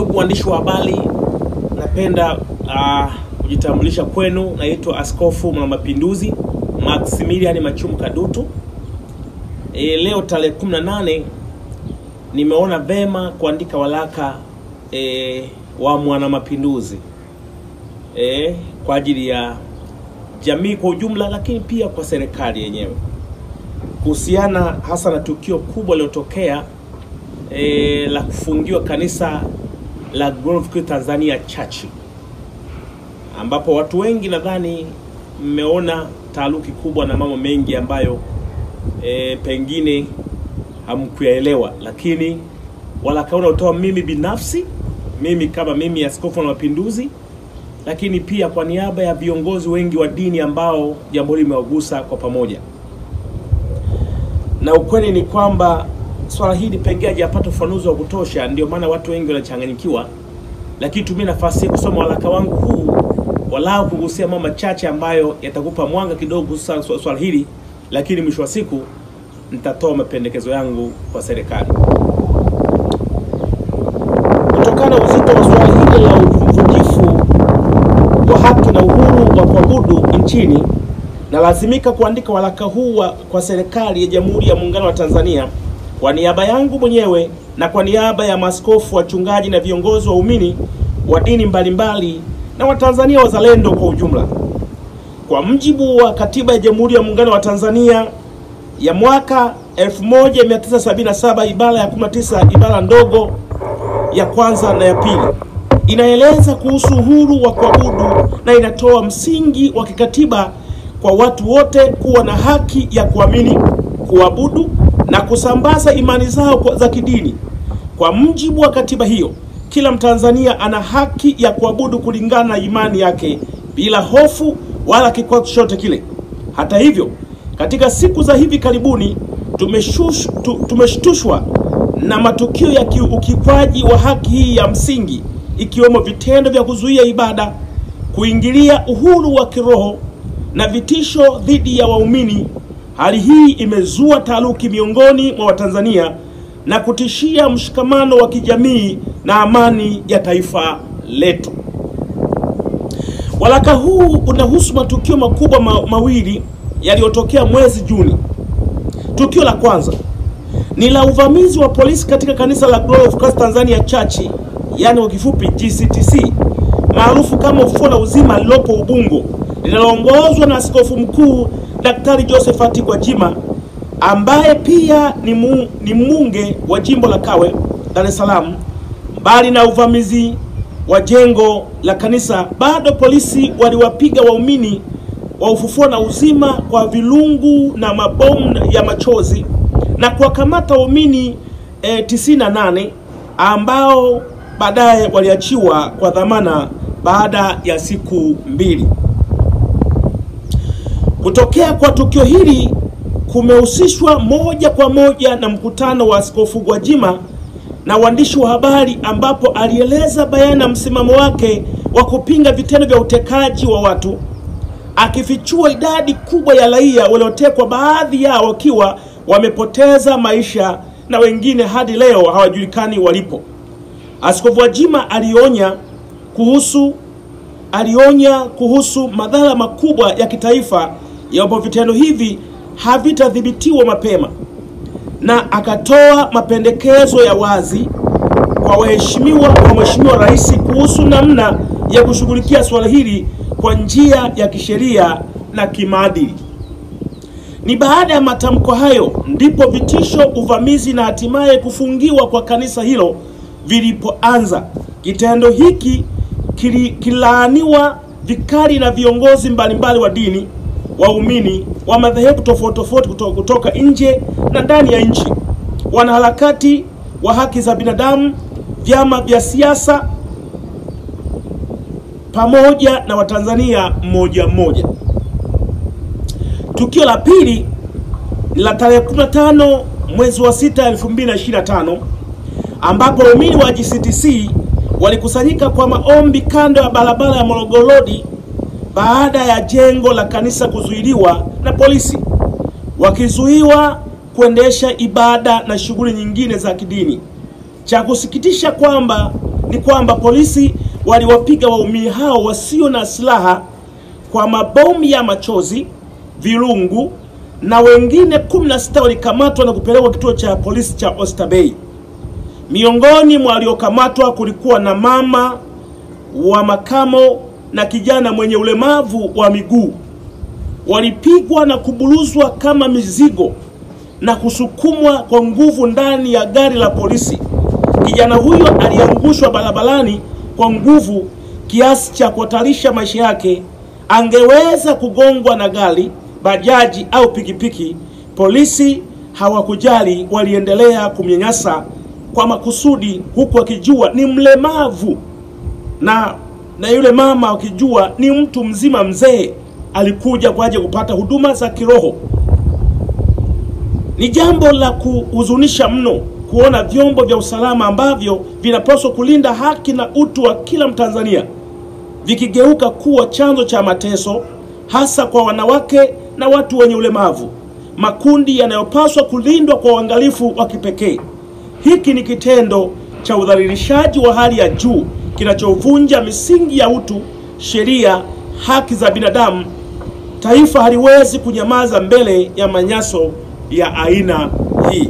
Ndugu waandishi wa habari, napenda kujitambulisha kwenu. Naitwa Askofu Mwanamapinduzi Maximilian Machumu Kadutu. Leo tarehe 18 nimeona vema kuandika waraka wa Mwanamapinduzi kwa ajili ya jamii kwa ujumla, lakini pia kwa serikali yenyewe, kuhusiana hasa na tukio kubwa lililotokea la kufungiwa kanisa la Glory of Christ Tanzania Church, ambapo watu wengi nadhani mmeona taharuki kubwa na mambo mengi ambayo pengine hamkuyaelewa, lakini waraka unaotoa mimi binafsi, mimi kama mimi Askofu wa Mapinduzi, lakini pia kwa niaba ya viongozi wengi wa dini ambao jambo hili limewagusa kwa pamoja. Na ukweli ni kwamba swala hili pengine hajapata ufafanuzi wa kutosha, ndio maana watu wengi wanachanganyikiwa. Lakini tumie nafasi kusoma waraka wangu huu walau kugusia mambo machache ambayo yatakupa mwanga kidogo kuhusu swala hili, lakini mwisho wa siku nitatoa mapendekezo yangu kwa serikali. Kutokana na uzito wa swala hili la uvunjifu wa haki na uhuru wa kuabudu nchini, nalazimika kuandika waraka huu kwa serikali ya Jamhuri ya Muungano wa Tanzania kwa niaba yangu mwenyewe na kwa niaba ya maaskofu, wachungaji na viongozi wa waumini wa dini mbalimbali na Watanzania wazalendo kwa ujumla. Kwa mujibu wa Katiba ya Jamhuri ya Muungano wa Tanzania ya mwaka 1977 ibara ya 19 ibara ndogo ya kwanza na ya pili inaeleza kuhusu uhuru wa kuabudu na inatoa msingi wa kikatiba kwa watu wote kuwa na haki ya kuamini, kuabudu na kusambaza imani zao za kidini. Kwa mujibu wa katiba hiyo, kila Mtanzania ana haki ya kuabudu kulingana na imani yake bila hofu wala kikwazo chochote kile. Hata hivyo, katika siku za hivi karibuni tumeshtushwa na matukio ya ukiukwaji wa haki hii ya msingi, ikiwemo vitendo vya kuzuia ibada, kuingilia uhuru wa kiroho na vitisho dhidi ya waumini. Hali hii imezua taharuki miongoni mwa Watanzania na kutishia mshikamano wa kijamii na amani ya taifa letu. Waraka huu unahusu matukio makubwa mawili yaliyotokea mwezi Juni. Tukio la kwanza ni la uvamizi wa polisi katika kanisa la Glory of Christ Tanzania Church, yani kwa kifupi GCTC, maarufu kama Ufufuo na Uzima, lilopo Ubungo, linaloongozwa na Askofu Mkuu Daktari Josephat Gwajima, ambaye pia ni mbunge wa jimbo la Kawe, Dar es Salaam. Mbali na uvamizi wa jengo la kanisa, bado polisi waliwapiga waumini wa Ufufuo na Uzima kwa vilungu na mabomu ya machozi na kuwakamata waumini 98 ambao baadaye waliachiwa kwa dhamana baada ya siku 2. Kutokea kwa tukio hili kumehusishwa moja kwa moja na mkutano wa Askofu Gwajima na waandishi wa habari, ambapo alieleza bayana msimamo wake wa kupinga vitendo vya utekaji wa watu, akifichua idadi kubwa ya raia waliotekwa, baadhi yao wakiwa wamepoteza maisha na wengine hadi leo hawajulikani walipo. Askofu Gwajima alionya kuhusu madhara makubwa ya kitaifa iwapo vitendo hivi havitadhibitiwa mapema, na akatoa mapendekezo ya wazi kwa Mheshimiwa Rais kuhusu namna ya kushughulikia swala hili kwa njia ya kisheria na kimaadili. Ni baada ya matamko hayo ndipo vitisho, uvamizi na hatimaye kufungiwa kwa kanisa hilo vilipoanza. Kitendo hiki kilaaniwa vikali na viongozi mbalimbali wa dini, waumini wa madhehebu tofauti tofauti kutoka nje na ndani ya nchi, wanaharakati wa haki za binadamu, vyama vya siasa pamoja na Watanzania mmoja mmoja. Tukio la pili ni la tarehe 15 mwezi wa 6 2025, ambapo waumini wa GCTC walikusanyika kwa maombi kando ya barabara ya Morogoro Road baada ya jengo la kanisa kuzuiliwa na polisi, wakizuiwa kuendesha ibada na shughuli nyingine za kidini. Cha kusikitisha kwamba ni kwamba polisi waliwapiga waumini hao wasio na silaha kwa mabomu ya machozi, virungu, na wengine 16 walikamatwa na kupelekwa kituo cha polisi cha Oysterbay. Miongoni mwa waliokamatwa kulikuwa na mama wa makamo na kijana mwenye ulemavu wa miguu. Walipigwa na kubuluzwa kama mizigo na kusukumwa kwa nguvu ndani ya gari la polisi. Kijana huyo aliangushwa barabarani kwa nguvu kiasi cha kuhatarisha maisha yake. Angeweza kugongwa na gari, bajaji au pikipiki. Polisi hawakujali, waliendelea kumnyanyasa kwa makusudi, huku wakijua ni mlemavu na yule mama wakijua ni mtu mzima mzee, alikuja kwa ajili kupata huduma za kiroho. Ni jambo la kuhuzunisha mno kuona vyombo vya usalama ambavyo vinapaswa kulinda haki na utu wa kila Mtanzania vikigeuka kuwa chanzo cha mateso, hasa kwa wanawake na watu wenye ulemavu, makundi yanayopaswa kulindwa kwa uangalifu wa kipekee. Hiki ni kitendo cha udhalilishaji wa hali ya juu kinachovunja misingi ya utu, sheria, haki za binadamu. Taifa haliwezi kunyamaza mbele ya manyaso ya aina hii.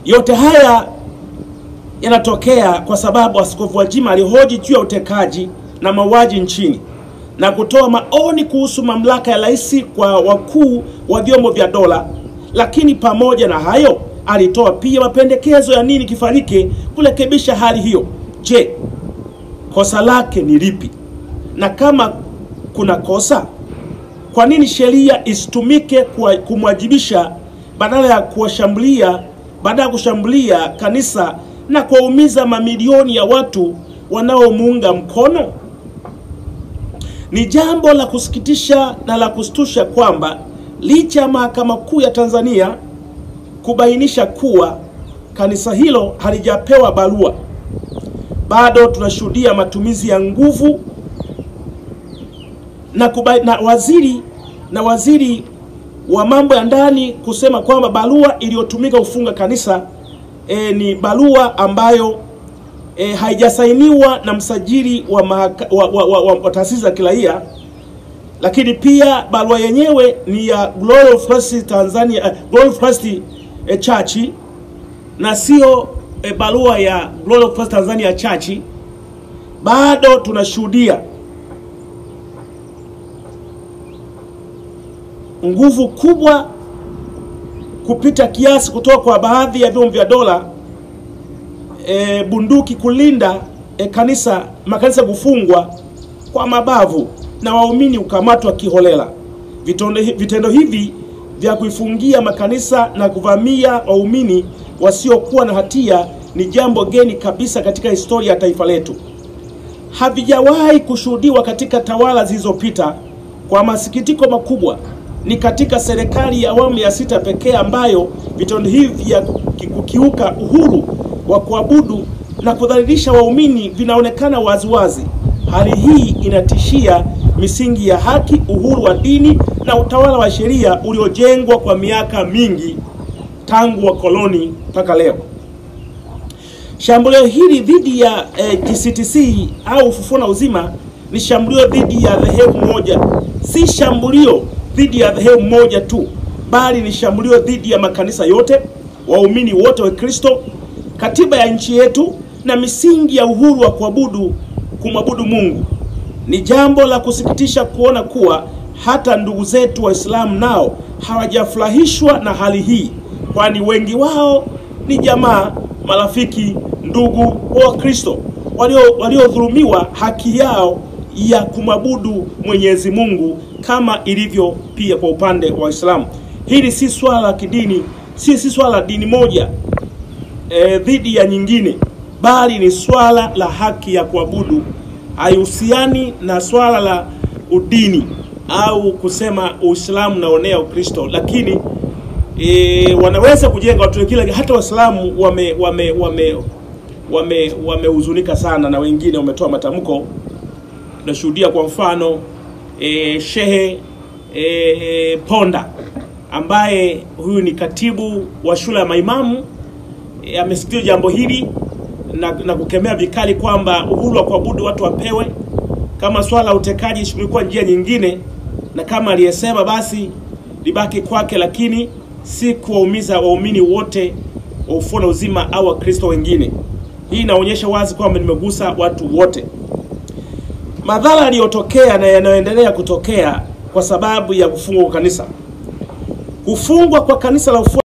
Yote haya yanatokea kwa sababu Askofu Gwajima alihoji juu ya utekaji na mauaji nchini na kutoa maoni kuhusu mamlaka ya rais kwa wakuu wa vyombo vya dola. Lakini pamoja na hayo, alitoa pia mapendekezo ya nini kifanyike kurekebisha hali hiyo. Je, kosa lake ni lipi? Na kama kuna kosa, kwa nini sheria isitumike kumwajibisha badala ya kuwashambulia, badala ya kushambulia kanisa na kuwaumiza mamilioni ya watu wanaomuunga mkono? Ni jambo la kusikitisha na la kustusha kwamba licha ya Mahakama Kuu ya Tanzania kubainisha kuwa kanisa hilo halijapewa barua, bado tunashuhudia matumizi ya nguvu na waziri wa mambo ya ndani kusema kwamba barua iliyotumika kufunga kanisa ni barua ambayo haijasainiwa na msajili wa taasisi za kiraia. Lakini pia barua yenyewe ni ya Glory of Christ Tanzania, Glory of Christ Church, na sio barua ya Glory of Christ Tanzania Church. Bado tunashuhudia nguvu kubwa kupita kiasi kutoka kwa baadhi ya vyombo vya dola, bunduki kulinda kanisa, makanisa kufungwa kwa mabavu na waumini ukamatwa kiholela. Vitendo hivi vya kuifungia makanisa na kuvamia waumini wasiokuwa na hatia ni jambo geni kabisa katika historia ya taifa letu. Havijawahi kushuhudiwa katika tawala zilizopita. Kwa masikitiko makubwa, ni katika serikali ya awamu ya 6 pekee ambayo vitendo hivi vya kukiuka uhuru wa kuabudu na kudhalilisha waumini vinaonekana waziwazi. Hali hii inatishia misingi ya haki, uhuru wa dini na utawala wa sheria uliojengwa kwa miaka mingi tangu wakoloni mpaka leo. Shambulio hili dhidi ya GCTC au Ufufuo na Uzima ni shambulio dhidi ya dhehebu moja. Si shambulio dhidi ya dhehebu moja tu, bali ni shambulio dhidi ya makanisa yote, waumini wote wa Kristo, katiba ya nchi yetu na misingi ya uhuru wa kumwabudu Mungu. Ni jambo la kusikitisha kuona kuwa hata ndugu zetu Waislamu nao hawajafurahishwa na hali hii, kwani wengi wao ni jamaa, marafiki, ndugu wa Kristo waliodhulumiwa haki yao ya kumwabudu Mwenyezi Mungu kama ilivyo pia kwa upande wa Waislamu. Hili si swala la kidini, si swala la dini moja dhidi ya nyingine, bali ni swala la haki ya kuabudu. Haihusiani na swala la udini au kusema Uislamu naonea Ukristo, lakini wanaweza kujenga watu wengine. Hata Waislamu wamehuzunika sana na wengine wametoa matamko. Tunashuhudia kwa mfano Shehe Ponda, ambaye huyu ni katibu wa shule ya maimamu, amesikia jambo hili na kukemea vikali kwamba uhuru wa kuabudu watu wapewe. Kama swala la utekaji ishughulikiwe njia nyingine, na kama aliyesema basi libaki kwake, lakini si kuwaumiza waumini wote wa Ufufuo na Uzima au Wakristo wengine. Hii inaonyesha wazi kwamba nimegusa watu wote. Madhara yaliyotokea na yanayoendelea kutokea kwa sababu ya kufungwa kwa kanisa. Kufungwa kwa kanisa la Ufufuo